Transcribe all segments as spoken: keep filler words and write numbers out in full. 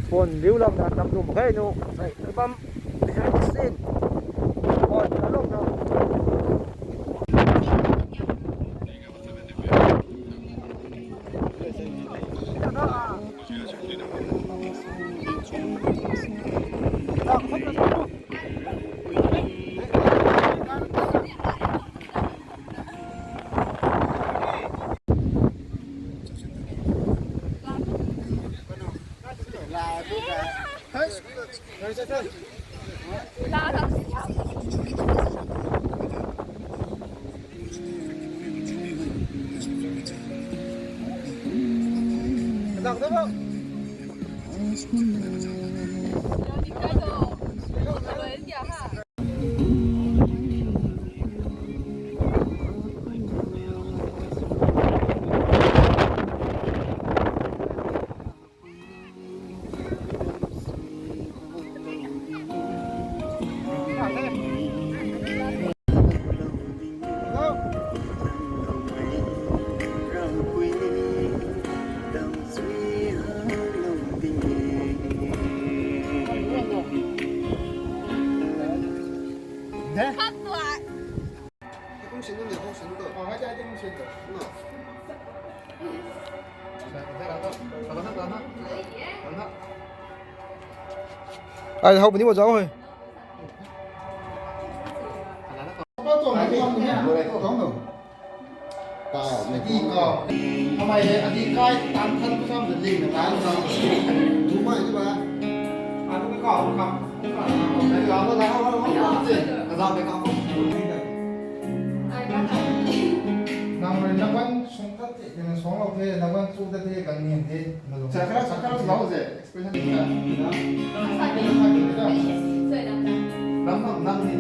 Phone liu lam na tam tum khe nu. Hey, bam behind the scene. Phone na lok na. Ai, hau puni mo zau hoi. Adi ko, kamei le adi kai tan than pu sam de ling na tan sa. Tu mai tu ba. Anu ka ka ka. Ka ka ka. Ka ka ka. Ka ka ka. Nang rui nang wan sung tat ti, nang song lou the, nang wan chu tat ti, kan ni the, na lung. Sakra, sakra, lau ze. Expression ni ka. Nang, nang, nang ni.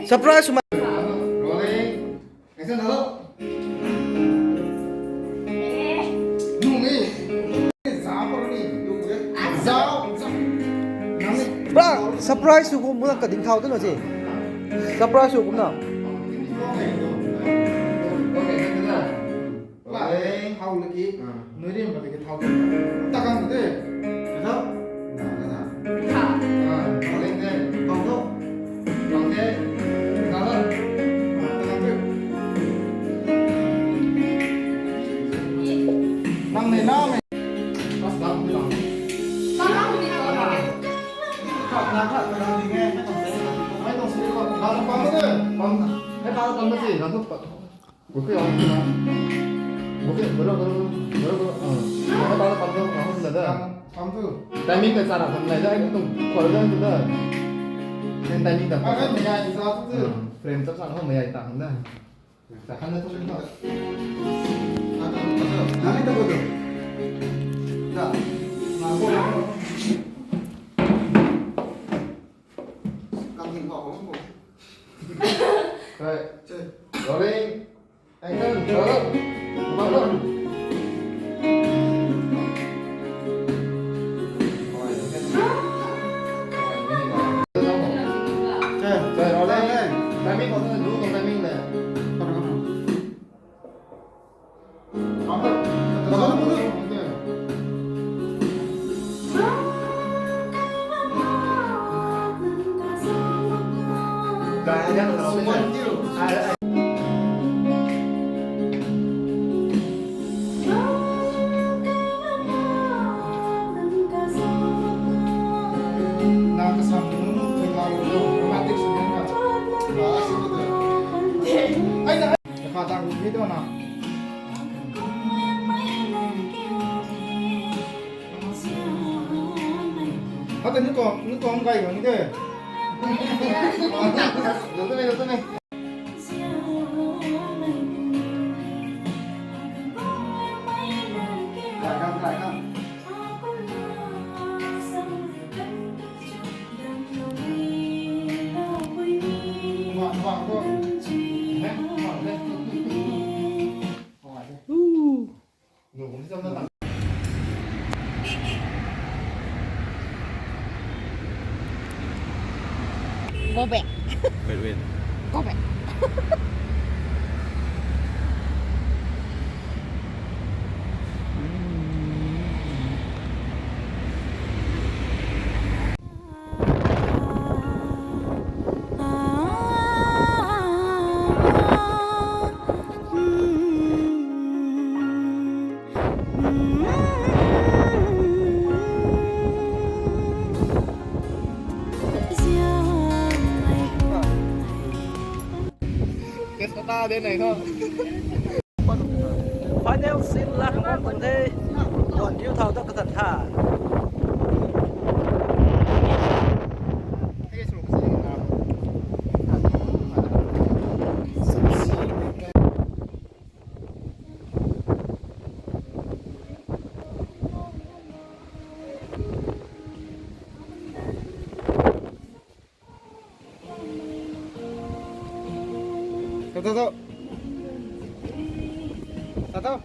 Surprise sw ma. Rolling. Action, hello. Nung ni. Zao, nung ni. Zao, zao. Nang ni. Bra, surprise sw kum na kading thau tu na si. Surprise sw kum na. Rolling. Thau laki. Ah. Nui rim ka laki thau. Ta kang de. Hello. Na, na, na. Ah, rolling de. Thau tu. Thau de. Na, na. Ah, ta kang de. Nang ni na me. Pas dam ni lang. Khat na khat na ding e. Mai tong se ko. Bam, bam de. Bam. Hai bam, bam de. Bam tu. Bukit ang na. Bukit, bro, bro, bro, bro. Ah. Bro, bro, bro, bro, bro, bro. Pam tu. Timing ta chara kan lai da, ai tung khor da tu da. Kan timing ta. Ah, kan ya, isa tu tu. Ah, frame chap sa ho maya ta kan da. Ta kan da tu tu. Ah, tu, tu, tu. Nani ta ko tu. Ta. Na ko. Kan hin ko ko. Right. Rolling. Action, go. Come on. Timing, timing le. Hata ni tuang, ni tuang kai bang de. Lo tu me, lo tu me. Kai kan, kai kan. Wah, wah, wah. Heh, wah, heh. Wah, heh. Ooh. Go back. Wait, wait. Go back. Test kata de nai kho. Final scene la khang bam tuang the. Tuan diu thau ta katan tha. Tau, tau, tau. Tau, tau.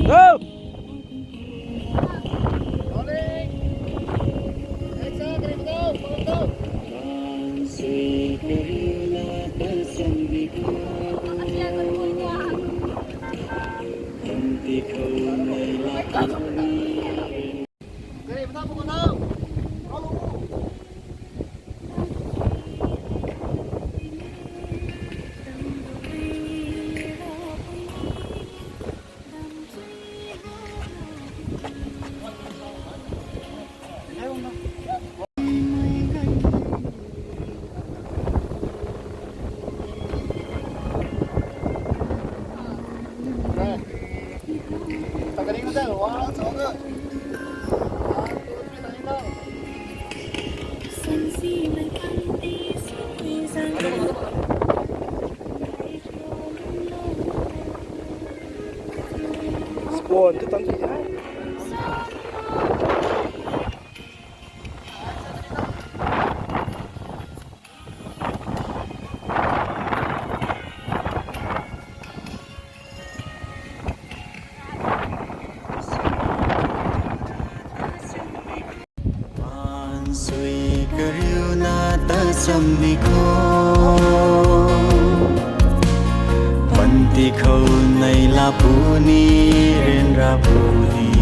Go! Spawn tu tam si. Sui kariuna ta cham di kho. Panti khou nei la puni, ryanra puni,